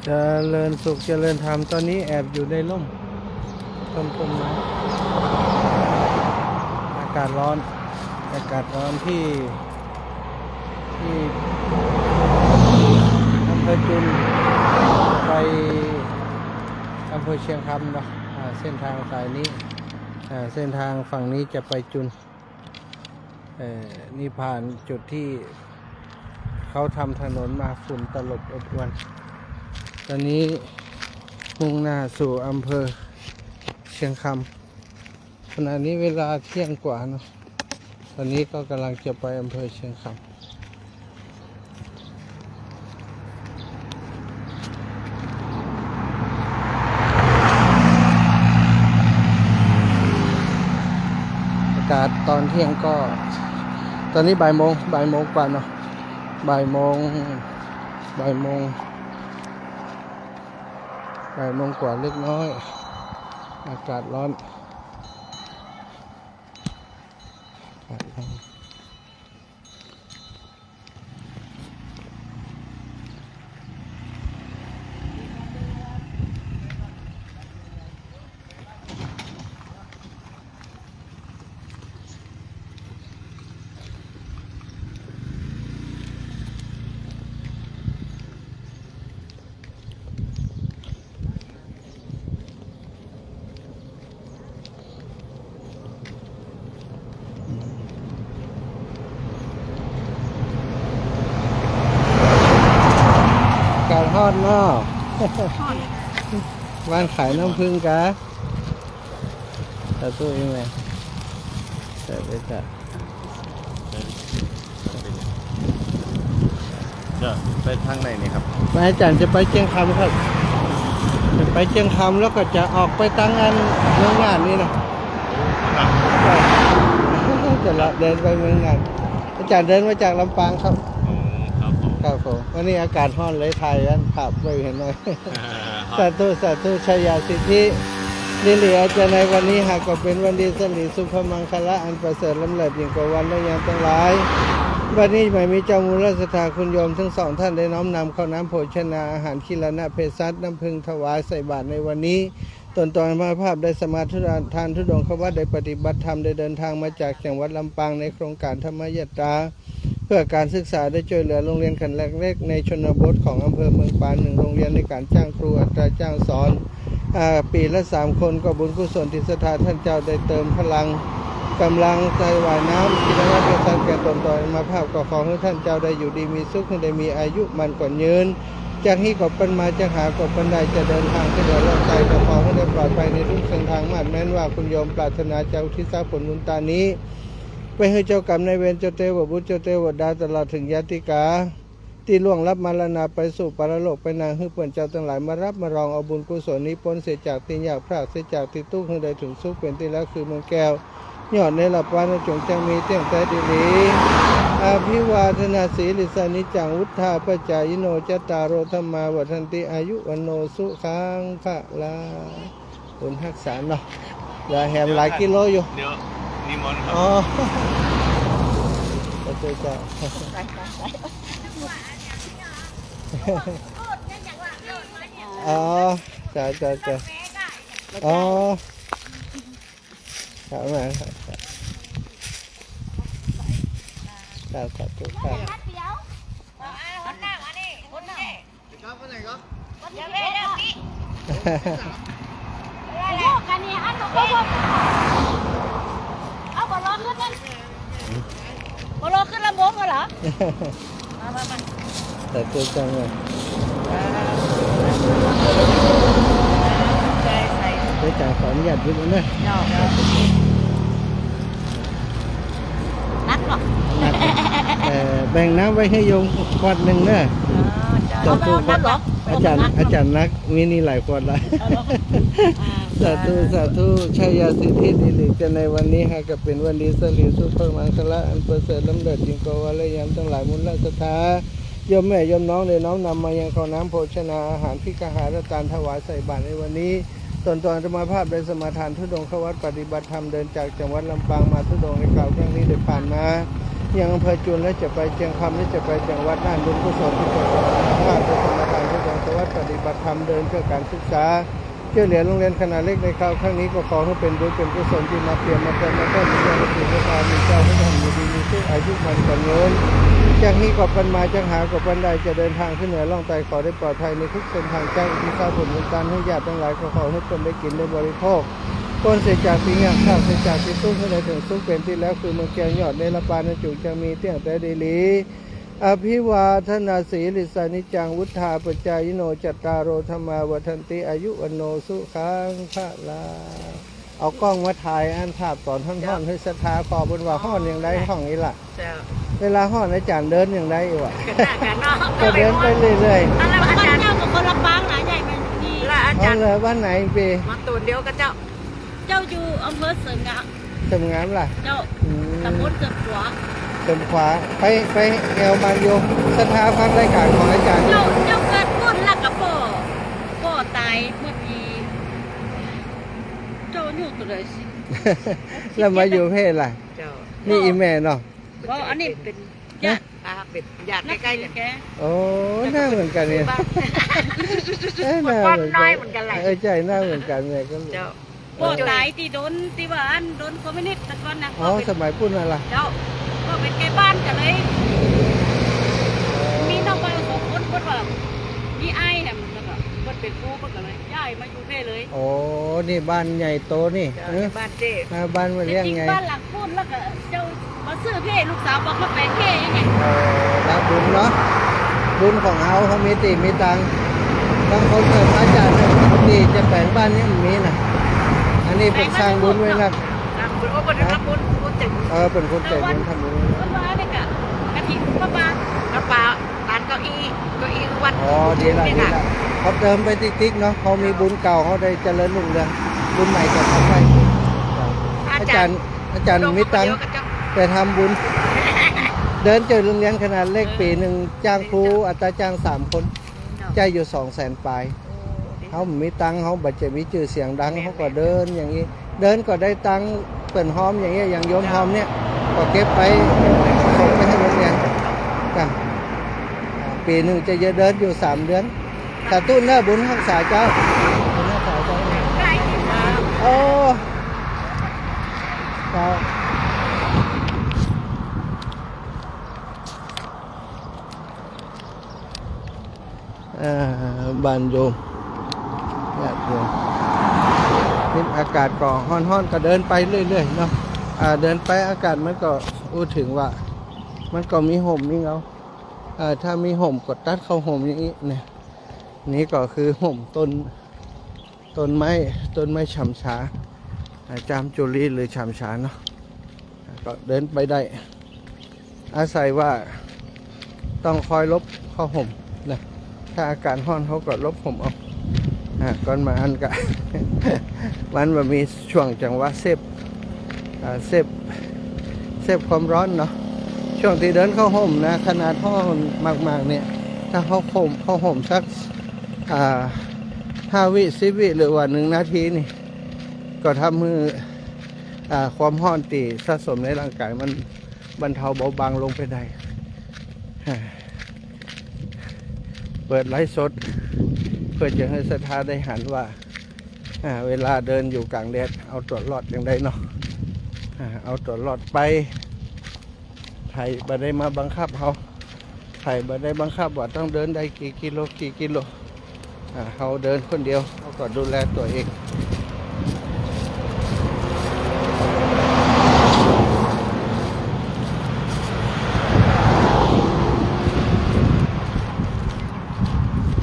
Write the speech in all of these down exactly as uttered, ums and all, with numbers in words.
เจริญสุขเจริญธรรม ตอนนี้แอบอยู่ในร่มต้นต้นไม้ อากาศร้อน อากาศร้อนที่ ที่อำเภอจุน ไปอำเภอเชียงคำเนาะ อ่า เส้นทางสายนี้ อ่า เส้นทางฝั่งนี้จะไปจุน เอ่อ นี่ผ่านจุดที่เขาทำถนนมา ฝุ่นตลบอบอวล ตอนนี้มุ่งหน้าสู่อำเภอเชียงคำ ขณะนี้เวลาเที่ยงกว่าเนาะ ตอนนี้ก็กำลังจะไปอำเภอเชียงคำ อากาศตอนเที่ยงก็ ตอนนี้บ่ายโมง บ่ายโมงกว่าเนาะ บ่ายโมง บ่ายโมง บ่ายโมงกว่าเล็กน้อย อากาศร้อน อากาศร้อน อากาศฮ้อนเนาะ ฮ้อน บ้านขายน้ำผึ้งกา สาธุเองเลย แต่ไปจ้ะ จะไปทางไหนนี่ครับ ไป อาจ๋ารย์จะไปเจียงคำครับ จะไปเจียงคำแล้วก็จะออกไปตางอันเมืองน่านนี่นะ ครับ จะละเดินไปเมืองน่าน อาจ๋ารย์เดินมาจากลำปางครับ อ๋อ ครับผม ครับผม วันนี้อากาศฮ้อนเลยถ่ายอันภาพไว้เห็นหน่อย สาธุ สาธุ ชัยยาสิทธิ นี่เหลือจะในวันนี้หากก็เป็นวันดีสริสุภมังคละอันประเสริฐล้ำเลิศยิ่งกว่าวันและยามทั้งหลาย บัดนี้หมายมีเจ้ามูลศรัทธาคุณโยมทั้งสองท่านได้น้อมนำข้าวน้ำโภชนาอาหาร กิรณะเภสัช น้ำผึ้งถวายใส่บาตรในวันนี้ ตนตนอาตมาภาพได้สมาทานธุดงควัตร ได้ปฏิบัติธรรม ได้เดินทางมาจากจังหวัดลำปางในโครงการธรรมยาตรา เพื่อการศึกษา ได้ช่วยเหลือโรงเรียนขนาดเล็กในชนบทของอำเภอเมืองปานหนึ่งโรงเรียน ในการจ้างครูอัตราจ้างสอน อ่า ปี๋ละสามคน ก็บุญกุศลตี้ศรัทธาท่านเจ้าได้เติมพลังก๋ำลังถวายน้ำกิรณะเภสัชแก่ตนตนอาตมาภาพ ก็ขอหื้อท่านเจ้าได้อยู่ดีมีสุข หื้อได้มีอายุมั่นขวัญยืน จากฮี้ก็เปิ้นมา จากหาก็เปิ้นได้ จะเดินทางตี้ใดรอดตาย ก็ขอหื้อได้ปลอดภัยในทุกเส้นทาง มาดแม้นว่าคุณโยมปรารถนาจะอุทิศผลบุญตานี้ ไปหื้อเจ้ากรรมนายเวร เจ้าเตวบุตร เจ้าเตวดา ตลอดเถิงญาติกา ตี้ล่วงลับมรณาไปสู่ปรโลกไปนา หื้อเปิ้นเจ้าตังหลายมารับมารองเอาบุญกุศลนี้ ป๊นเสียจากตี้ยาก พรากเสียจากตี้ตุ๊กข์ หื้อได้เถิงสุข เป๋นตี้รักคือเมืองแก้ว ยอดเนรปานจงจักมีเตี้ยงแต๊ดีหลี อภิวาทนาสีลิสสานิจจัง วุฑฒาปจายิโน จัตตาโร ธัมมา วัฑฒันติ อายุ วัณโณ สุขัง พลัง บุญฮักษาเนาะ เหลือแหมหลายกิโลอยู่ เดี๋ยวนิมนต์ครับ อ๋อ ขอบคุณเจ้า อ๋อ จ้ะ จ้ะ จ้ะ อ๋อ ครับ มาครับ ครับ สาธุครับ เอาบ่รอขึ้นนั่น บ่รอขึ้นลำวงกันเหรอ มา มา มา สาธุจังเลย อ่า ใจใส่ เดี๋ยวจ๋าขออนุญาตหยิบนะ เจ้า หนักเนาะ หนัก เอ่อ แบ่งน้ำไว้หื้อโยมขวดหนึ่งเนอะ อ๋อ เจ้า สาธุ เอาไปเอาน้ำเหรอ อาจ๋ารย์ เอาน้ำเหรอ อาจ๋ารย์นัก มีนี่หลายขวดละ เอาเหรอ อ่า สาธุ สาธุ ชัยยาสิทธิดีหลีจะในวันนี้หากก็เป๋นวันดีสริสุภมังคละอันประเสริฐล้ำเลิศยิ่งกว่าวันและยามทั้งหลาย มูลศรัทธา โยมแม่โยมน้องได้น้อมนำมายังข้าวน้ำโภชนาอาหาร ภิกขหาทานถวายใส่บาตรในวันนี้ ตนตนอาตมาภาพได้สมาทานธุดงควัตร ปฏิบัติธรรม เดินจากจังหวัดลำปางมาธุดงในคราวครั้งนี้ได้ผ่านมา ยังอำเภอจุน และจะไปเจียงคำ และจะไปจังหวัดน่าน บุญกุศลตี้จะสร้างโดยสมาทาน เพื่อยังสวัสดิ์ปฏิบัติธรรม เดินเพื่อการศึกษา ช่วยเหลือโรงเรียนขนาดเล็กในคราวครั้งนี้ ก็ขอหื้อเป๋นบุญเป๋นกุศลตี้มาเปี่ยมมาเติมมาเพิ่มในเจ้าหน้าตี้ และพระมีเจ้า หื้อท่านอยู่ดีมีสุข อายุหมั้นขวัญยืน จากนี้ก็ปันมา จากหาก็ปันได้ จะเดินทางขึ้นเหนือล่องใต้ ขอได้ปลอดภัยในทุกเส้นทาง จากอิทธิสาผลบุญตาน หื้อญาติตังหลาย ก็ขอหื้อเปิ้นได้กิ๋นได้บริโภค ป๊นเสียจากตี้ยาก พรากเสียจากตี้ทุกข์ หื้อได้เถิงสุขเป๋นตี้แล้ว คือเมืองแก้วยอดเนรปาน อันจุ่งจักมีเตี้ยงแต๊ดีหลี อภิวาทนาสีลิสสานิจจัง วุฑฒาปจายิโน จัตตาโร ธัมมา วัฑฒันติ อายุ วัณโณ สุขัง พลัง เอากล้องมาถ่ายอันภาพต๋อนฮ้อนๆ หื้อศรัทธา ขอเปิ้นว่าฮ้อนอย่างใด ฮ้องอี้ละ เจ้า เวลาฮ้อนอาจ๋ารย์เดินอย่างใดอี้วะ ก็เดินไปเรื่อยๆ อันนั้นอาจ๋ารย์ บ้านเจ้าก็คนลำปางนะ ย้ายมาอยู่นี่ ละอาจ๋ารย์ อ๋อเหรอ บ้านไหนเปย์ มาตูนเดียวกับเจ้า เจ้าอยู่อำเภอเสริมงาม เสริมงามล่ะ เจ้า อืม ตำบลเสริมขวา เสริมขวา ไป ไปแอวมานโยม ศรัทธาฟังรายก๋านของอาจ๋ารย์ เจ้า เจ้าเกิดปุ้นแล้วก็ป้อ ป้อต๋ายเมื่อปี๋ เจ้าอายุเต้าใดสิ แล้วมาอยู่เพ่ล่ะ เจ้า นี่อี่แม่เนาะ บ่ อันนี้เป๋นญาติ ฮะ อ่า เป๋นญาติใก้ๆ กั๋น นับถือแก โอ้ หน้าเหมือนกั๋นเนี่ย เอ้ย หน้าเหมือนกั๋น ป้อมน้อยเหมือนกั๋นแหละ เออ ใจ้ หน้าเหมือนกั๋นเนี่ย ก็ เจ้า ป้อต๋ายตี้โดน ตี้ว่าอันโดนคอมมิวนิสต์ตะก่อนนะ อ๋อ ป้อเป๋น สมัยปุ้นน่ะล่ะ เจ้า ป้อเป๋นใก้บ้านกั๋นเลย อ๋อ มีน้องบ่าวสองคน เปิ้นว่ามีอ้ายแหม แล้วก็เปิ้นเป๋นครู เปิ้นก็เลยย้ายมาอยู่เพ่เลย โอ้ นี่บ้านใหญ่โตนี่ เจ้า เออ บ้านเจ๊ อ่า บ้านมาเลี้ยง จริงๆ ไง บ้านหลังปุ้น แล้วก็เจ้ามาซื้อเพ่ ลูกสาวบอกมาแปลงเพ่ไง เออ ละบุญเนาะ บุญของเฮา เฮามีตี้มีตัง บางคนเกิดมาจากตี้จะแปลงบ้านนี่มันมีนะ อันนี้เปิ้นสร้างบุญไว้นะ สร้างบุญ โอ้ เปิ้นทำบุญ บุญเจ๋ง เออ เปิ้นคนเจ๋ง เปิ้นทำบุญ เปิ้นว่าเนี่ยกะ กฐิน ผ้าป่า ผ้าป่า ลานเก้าอี้ เก้าอี้วัด อ๋อ ดีละ นี่ ดี ค่ะ ละ เฮาเติมไปติ๊กๆ เนาะ เฮามีบุญเก่า เฮาได้เจริญรุ่งเรือง บุญใหม่ก็เข้าไป อาจ๋ารย์ อาจ๋ารย์ อาจ๋ารย์มีตังค์ เดี๋ยวก็จะ ไปทำบุญ เดินเจิดโรงเรียนขนาดเล็ก เออ ปี๋นึ่งจ้างครู เออ อัตราจ้างสามคน เจ้า ใจ๊อยู่สองแสนปลาย โอ้ ดี เฮามีตังค์ เฮาบ่ใจ้มีจื้อเสียงดัง แม่น เฮาก็เดินอย่างอี้ เดินก็ได้ตังค์ เปิ้นฮอมอย่างเงี้ย อย่างโยมฮอมเนี่ย ก็เก็บไปส่งไปหื้อโรงเรียน จ้ะ อ่า ปี๋นึ่งจะเดินอยู่สามเดือน สาธุเน่อ บุญฮักษาเจ้า บุญฮักษาเจ้า โอ้ เจ้า เอ่อ บ้านโยม ญาติโยม นี่อากาศก็ฮ้อนๆ ก็เดินไปเรื่อยๆ เนาะ อ่า เดินไปอากาศมันก็อู้เถิงว่า มันก็มีฮ่มมีเงา อ่า ถ้ามีฮ่มก็ตัดเข้าฮ่มอย่างอี้เนี่ย นี่ก็คือฮ่มต้น ต้นไม้ ต้นไม้ฉ่ำฉา อ่า จามจุลีหรือฉ่ำฉาเนาะ ก็เดินไปได้ อาศัยว่าต้องคอยหลบเข้าฮ่มนะ ถ้าอากาศฮ้อนเฮาก็หลบฮ่มเอา อ่า ก่อนมาอันกะ มันบ่มีช่วงจังหวะเซฟ อ่า เซฟ เซฟความร้อนเนาะ ช่วงตี้เดินเข้าฮ่มนะ ขนาดฮ้อนมากๆ เนี่ย ถ้าเฮาเข้าฮ่ม เข้าฮ่มสัก อ่า ห้าวิ สิบวิ หรือว่าหนึ่งนาทีนี่ ก็ทำหื้อ อ่า ความฮ้อนตี้สะสมในร่างกายมันบรรเทาเบาบางลงไปได้ อ่า เปิดไลฟ์สด เพื่อจะหื้อศรัทธาได้หันว่า อ่า เวลาเดินอยู่ก๋างแดด เอาตั๋วรอดอย่างใดเนาะ อ่า เอาตั๋วรอดไป ใผบ่ได้มาบังคับเฮา ใผบ่ได้บังคับว่าต้องเดินได้กี่กิโล กี่กิโล อ่า เฮาเดินคนเดียว เฮาก็ดูแลตั๋วเอง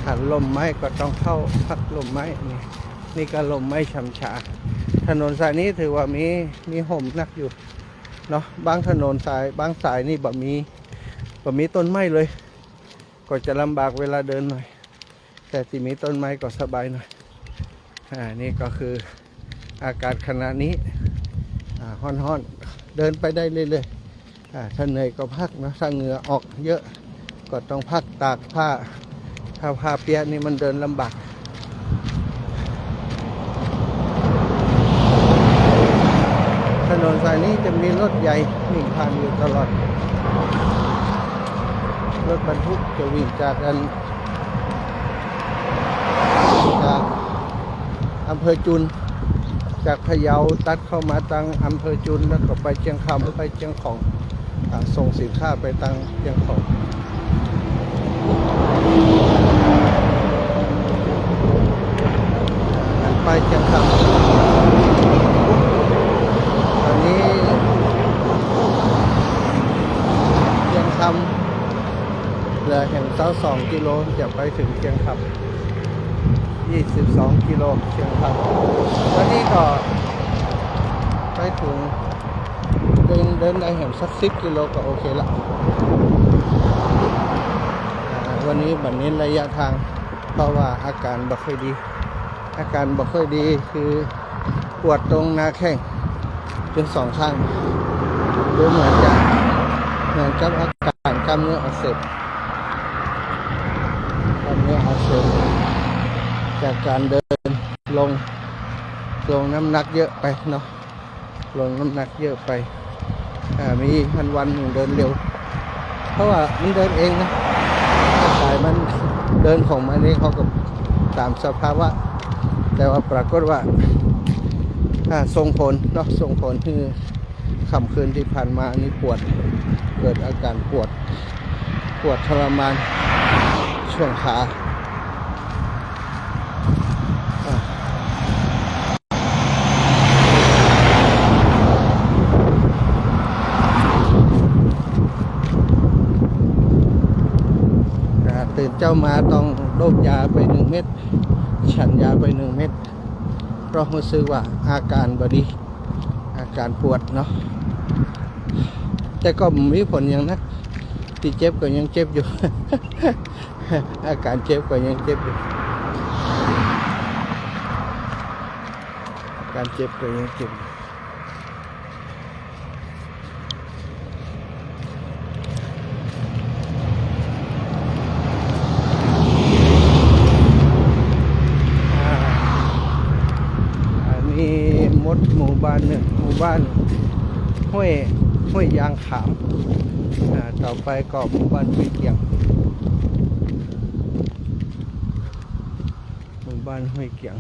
ถ้าฮ่มไม้ก็ต้องเข้าพักฮ่มไม้นี่ นี่ก็ฮ่มไม้ฉ่ำฉา ถนนสายนี้ถือว่ามี มีฮ่มนักอยู่เนาะ บางถนนสาย บางสายนี่บ่มี บ่มีต้นไม้เลย ก็จะลำบากเวลาเดินหน่อย แต่ตี้มีต้นไม้ก็สบายหน่อย อ่า นี่ก็คืออากาศขณะนี้ อ่า ฮ้อนๆ เดินไปได้เรื่อยๆ อ่า ถ้าเหนื่อยก็พักเนาะ ถ้าเหงื่อออกเยอะก็ต้องพักตากผ้า ถ้าผ้าเปียกนี่มันเดินลำบาก ถนนสายนี้จะมีรถใหญ่วิ่งผ่านอยู่ตลอด รถบรรทุกจะวิ่งจากอัน จากอำเภอจุน จากพะเยาตัดเข้ามาตังอำเภอจุน แล้วก็ไปเจียงคำ ไปเจียงของ อ่า ส่งสินค้าไปตังเจียงของ ไปเจียงคำ ตอนนี้เจียงคำเหลือแหมซาวสองกิโล จะไปเถิงเจียงคำ ยี่สิบสองกิโล เจียงคำ ตอนนี้ก็ไปเถิง เดิน เดินได้แหมสักสิบกิโลก็โอเคละ อ่า วันนี้บ่เน้นระยะทาง เพราะว่าอาการบ่ค่อยดี อาการบ่ค่อยดีคือปวดตรงหน้าแข้ง ตึงสองข้าง ดูเหมือนจะ เหมือนกับอาการกล้ามเนื้ออักเสบ กล้ามเนื้ออักเสบ จากการเดินลง ลงน้ำหนักเยอะไปเนาะ ลงน้ำหนักเยอะไป อ่า มีวันๆ นึ่งเดินเร็ว เพราะว่ามันเดินเองนะ ร่างกายมันเดินของมันเอง เขาก็ตามสภาวะ แต่ว่าปรากฏว่า อ่า ส่งผลเนาะ ส่งผลคือค่ำคืนที่ผ่านมานี่ปวด เกิดอาการปวด ปวดทรมานช่วงขา อ่า อ่า ตื่นเจ๊ามาต้องดมยาไปหนึ่งเม็ด ฉันยาไปหนึ่งเม็ด เพราะฮู้สึกว่าอาการบ่ดี อาการปวดเนาะ แต่ก็บ่มีผลหยังนะ ตี้เจ็บก็ยังเจ็บอยู่ อาการเจ็บก็ยังเจ็บอยู่ อาการเจ็บก็ยังเจ็บอยู่ อ่า อันนี้หมดหมู่บ้านนึ่ง หมู่บ้านห้วย ห้วยยางขาม อ่า ต่อไปก็หมู่บ้านห้วยเกียง หมู่บ้านห้วยเกียง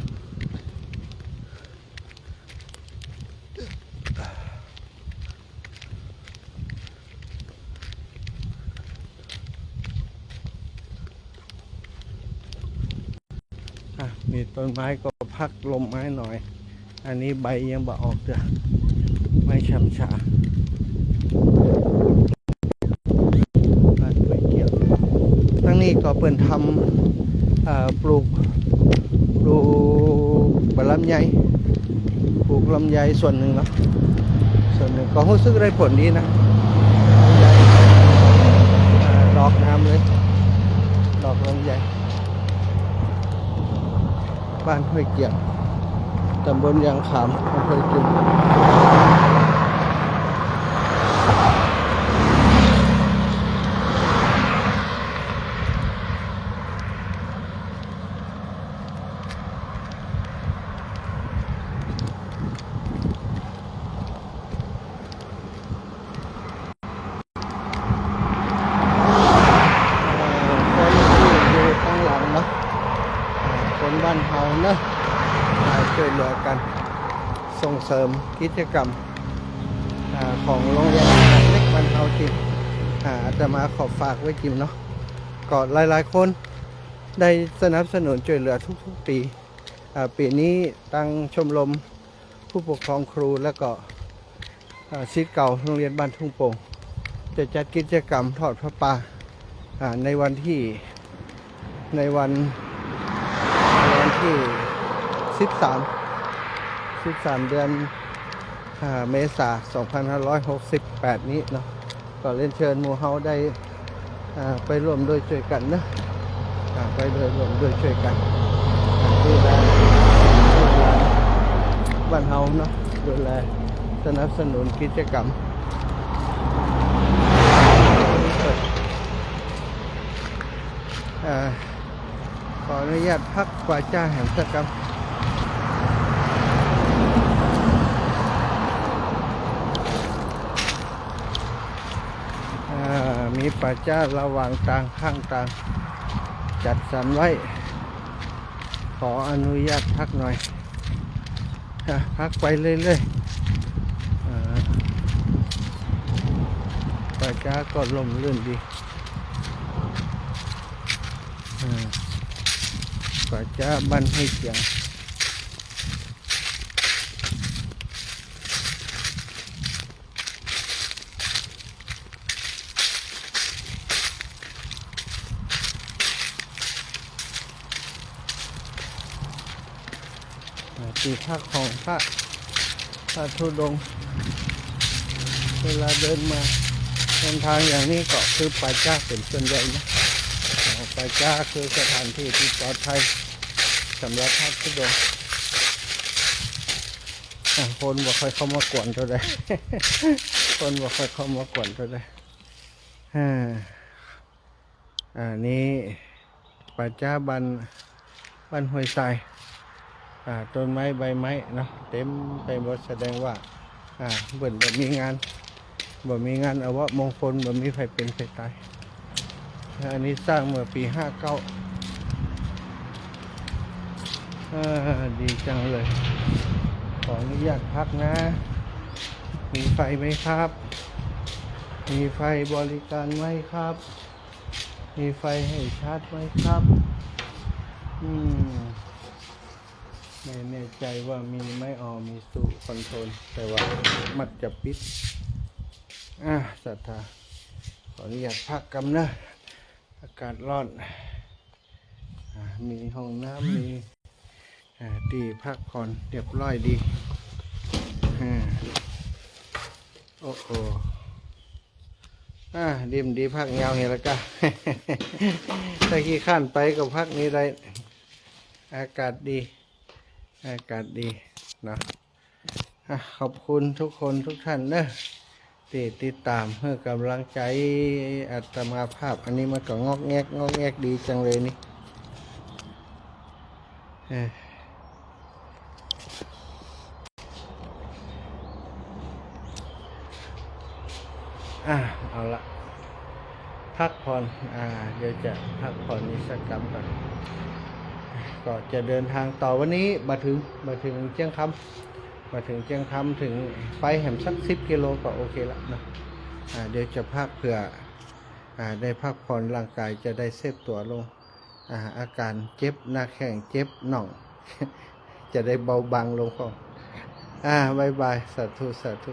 อ่ะ นี่ต้นไม้ก็พักลมไม้หน่อย อันนี้ใบยังบ่ออกเตื้อ ไม้ฉ่ำชา บ้านห้วยเกียง ตังนี้ก็เปิ้นทำ เอ่อ ปลูก ปลูกบ่าลำไย ปลูกลำไยส่วนนึ่งเนาะ ส่วนนึ่งก็ฮู้สึกได้ผลดีนะ เอ่อ ดอกงามเลย ดอกลำไย บ้านห้วยเกียง ตำบลยางขาม อำเภอจุน เอ่อ คนตี้อยู่ข้างหลังเนาะ เอ่อ คนบ้านเฮาเนาะ มาช่วยเหลือกัน ส่งเสริมกิจกรรม อ่า ของโรงเรียนเล็กบ้านเฮากิ๋น อ่า อาตมาขอฝากไว้กิ๋นเนาะ ก็หลายๆ คนได้สนับสนุนช่วยเหลือทุกๆ ปี๋ อ่า ปี๋นี้ตังชมรมผู้ปกครองครูแล้วก็ อ่า ศิษย์เก่าโรงเรียนบ้านทุ่งโป่ง จะจัดกิจกรรมทอดผ้าป่า อ่า ในวันที่ ในวัน ในวันที่สิบสาม สิบสาม เดือน อ่า เมษา สองพันห้าร้อยหกสิบแปด นี้เนาะ ก็เรียนเชิญหมู่เฮาได้ อ่า ไปร่วมด้วยช่วยกันเนาะ อ่า ไปด้วยร่วมด้วยช่วยกัน อ่า ดูแลลูกหลานบ้านเฮาเนาะ ดูแลสนับสนุนกิจกรรม อ่า ขออนุญาตพักกวาดจ้าแหมสักกำ อ่า นี่ป่าจ๊าระหว่างตาง ข้างตาง จัดสรรไว้ ขออนุญาตพักหน่อย อ่ะ พักไปเรื่อยๆ อ่า ป่าจ๊าก็ร่มรื่นดี อ่า ป่าจ๊าบ้านห้วยเสียง อ่า ตี้พักของพระ พระธุดงค์ เวลาเดินมา เดินตางอย่างนี้ก็คือป่าจ๊าเป๋นส่วนใหญ่นะ อ่า ป่าจ๊าคือสถานตี้ตี้ปลอดภัยสำหรับพระธุดงค์ อ่ะ คนบ่ค่อยเข้ามากวนเต้าใด คนบ่ค่อยเข้ามากวนเต้าใด อ่า อ่า นี่ป่าจ๊าบ้าน บ้านห้วยทราย อ่า ต้นไม้ใบไม้เนาะ เต็มไปหมด แสดงว่า อ่า เปิ้นบ่มีงาน บ่มีงานอวมงคล บ่มีใผเป๋นใผต๋าย อันนี้สร้างเมื่อปี๋ห้าเก้า อ่า ดีจังเลย ขออนุญาตพักนะ มีไฟไหมครับ มีไฟบริการไหมครับ มีไฟให้ชาร์จไหมครับ อืม ไม่แน่ใจว่ามีไหม อ๋อ มีตู้คอนโทรล แต่ว่ามักจะปิด อ่ะ ศรัทธา ขออนุญาตพักกำเนอะ อากาศฮ้อน อ่ะ มีห้องน้ำ มี อ่า ตี้พักผ่อนเรียบร้อยดี อ่า โอ้โห อ่า ดีบ่ดีพักยาวเหียละก้า ถ้าขี้คร้านไปก็พักนี่ได้ อากาศดี อากาศดีเนาะ อ่ะ ขอบคุณทุกคนทุกท่านเนอะ ตี้ติดต๋ามหื้อกำลังใจ๋อาตมาภาพ อันนี้มันก็งอกแงก งอกแงกดีจังเลยนี่ เออ อ่ะ เอาละ พักผ่อน อ่า เดี๋ยวจะพักผ่อนอีกสักกำก่อน ก็จะเดินตางต่อ วันนี้บ่าเถิง บ่าเถิงเจียงคำ บ่าเถิงเจียงคำ เถิงไปแหมสักสิบกิโลก็โอเคละเนาะ อ่า เดี๋ยวจะพักเผื่อ อ่า ได้พักผ่อน ร่างก๋ายจะได้เซฟตั๋วลง อ่า อาก๋านเจ็บหน้าแข้ง เจ็บน่อง จะได้เบาบางลงพ่อง อ่า บ๊ายบาย สาธุ สาธุ